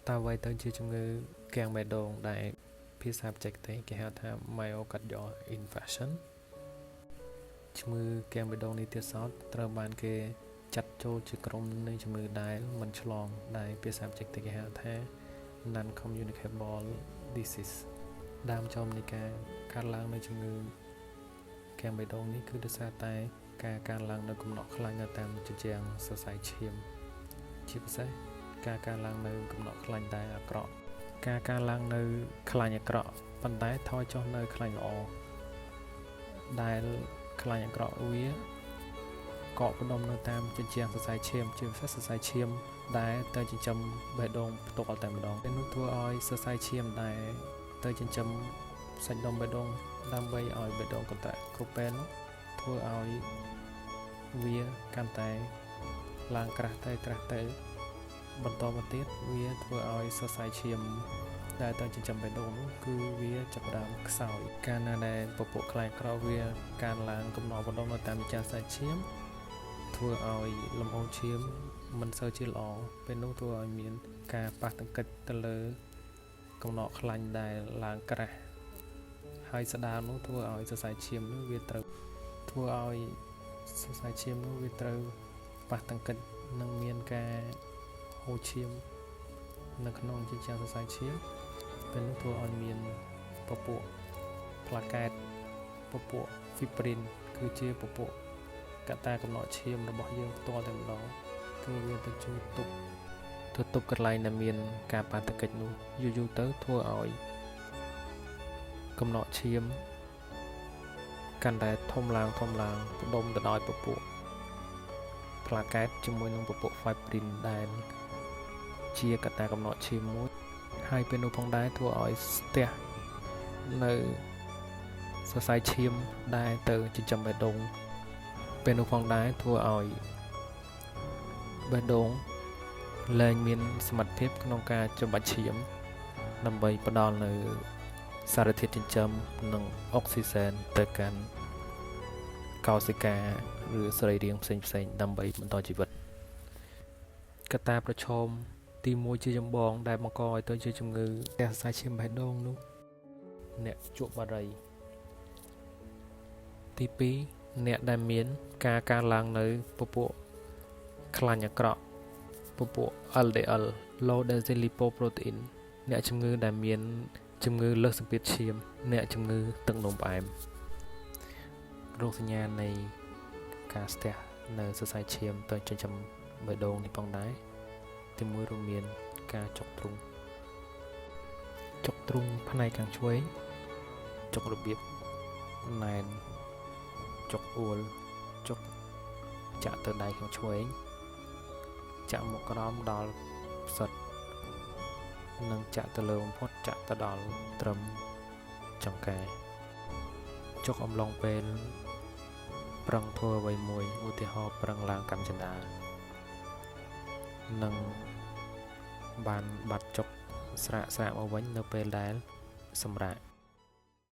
តើអ្វីទៅជាជំងឺគាំងបេះដូងដែលភាសាបច្ចេកទេសគេហៅថា myocardial infarction ជំងឺគាំងបេះដូងនេះទៀតសោតត្រូវបានគេចាត់ចូលជាក្រុមនៃជំងឺដែលមិនឆ្លងដែលភាសាបច្ចេកទេសគេហៅថា non communicable disease ដើមចមនៃការកើតឡើងនៃជំងឺគាំងបេះដូងនេះគឺដោយសារតែការកើនឡើងនូវកំណកខ្លាញ់នៅតាមជញ្ជាំងសរសៃឈាមជាពិសេសការកើនឡើងនូវកំណកខ្លាញ់ដែលអាក្រក់ការកើនឡើងនូវខ្លាញ់អាក្រក់ប៉ុន្តែថយចុះនៅខ្លាញ់ល្អដែលខ្លាញ់អាក្រក់វាកកផ្ដុំនៅតាមជញ្ជាំងសរសៃឈាមជាពិសេសសរសៃឈាមដែលទៅចិញ្ចឹមបេះដូងផ្ទាល់តែម្ដងពេលនោះធ្វើឲ្យសរសៃឈាមដែលទៅចិញ្ចឹមសាច់ដុំបេះដូងដើម្បីឲ្យបេះដូងកន្ត្រាក់គ្រប់ពេលនោះធ្វើឲ្យវាកាន់តែឡើងក្រាស់ទៅក្រាស់ទៅបន្តមកទៀតវាធ្វើឲ្យសរសៃឈាមដែលទៅចិញ្ចឹមបេះដូងនោះគឺវាចាប់ផ្ដើមខ្សោយកាលណាដែលពពួកខ្លាញ់ក្រវាកើនឡើងកំណកបណ្ដុំនៅតាមចិញ្ចើមសរសៃឈាមធ្វើឲ្យលំហូរឈាមមិនសូវជាល្អពេលនោះធ្វើឲ្យមានការប៉ះទង្គិចទៅលើកំណកខ្លាញ់ដែលឡើងក្រាស់ហើយស្ដារនោះធ្វើឲ្យសរសៃឈាមនោះវាត្រូវធ្វើឲ្យសរសៃឈាមនោះវាត្រូវប៉ះទង្គិចនិងមានការហូរឈាមនៅក្នុងចិញ្ចើមសរសៃឈាមពេលនោះធ្វើឲ្យមានពពួកផ្លាកែតពពួក fibrin គឺជាពពួកកត្តាកំណកឈាមរបស់យើងផ្ទាល់តែម្ដងគឺវាទៅជួយទប់ទៅទប់កន្លែងដែលមានការប៉ះទង្គិចនោះយូរៗទៅធ្វើឲ្យកំណកឈាមកាន់តែធំឡើងធំឡើងផ្ដុំទៅដោយពពួកផ្លាកែតជាមួយនឹងពពួក fibrin ដែលជាកត្តាកំណកឈាមមួយហើយពេលនោះផងដែរធ្វើឲ្យស្ទះនៅសរសៃឈាមដែលទៅចិញ្ចឹមបេះដូងពេលនោះផងដែរធ្វើឲ្យបេះដូងលែងមានសមត្ថភាពក្នុងការចំបាច់ឈាមដើម្បីផ្ដល់នៅសារធាតុចិញ្ចឹមនិងអុកស៊ីសែនទៅកាន់កោសិកាឬសរីរាង្គផ្សេងៗដើម្បីបន្តជីវិតកត្តាប្រឈមទី1ជាចម្បងដែលបង្កឲ្យទៅជាជំងឺផ្ទះសរសៃឈាមបេះដូងនោះអ្នកជក់បារីទី2អ្នកដែលមានការកើនឡើងនៅពពួកខ្លាញ់អាក្រក់ពពួក LDL low density lipoprotein អ្នកជំងឺដែលមានជំងឺលើសសម្ពាធឈាមអ្នកជំងឺទឹកនោមផ្អែមរោគសញ្ញានៃការស្ទះនៅសរសៃឈាមទៅចិញ្ចឹមបេះដូងនេះផងដែរទីមួយរួមមានការចុកទ្រូងចុកទ្រូងផ្នែកខាងឆ្វេងចុករបៀបណែនចុកអួលចុកចាក់ទៅដៃខាងឆ្វេងចាក់មកក្រោមដល់ផ្សិតនិងចាក់ទៅលើបំផុតចាក់ទៅដល់ត្រឹមចង្កែចុកអំឡុងពេលប្រឹងធ្វើអ្វីមួយឧទាហរណ៍ប្រឹងឡើងកម្មចណ្ដាលនិងបានបាត់ចុកស្រាកស្រាកមកវិញនៅពេលដែលសម្រាក។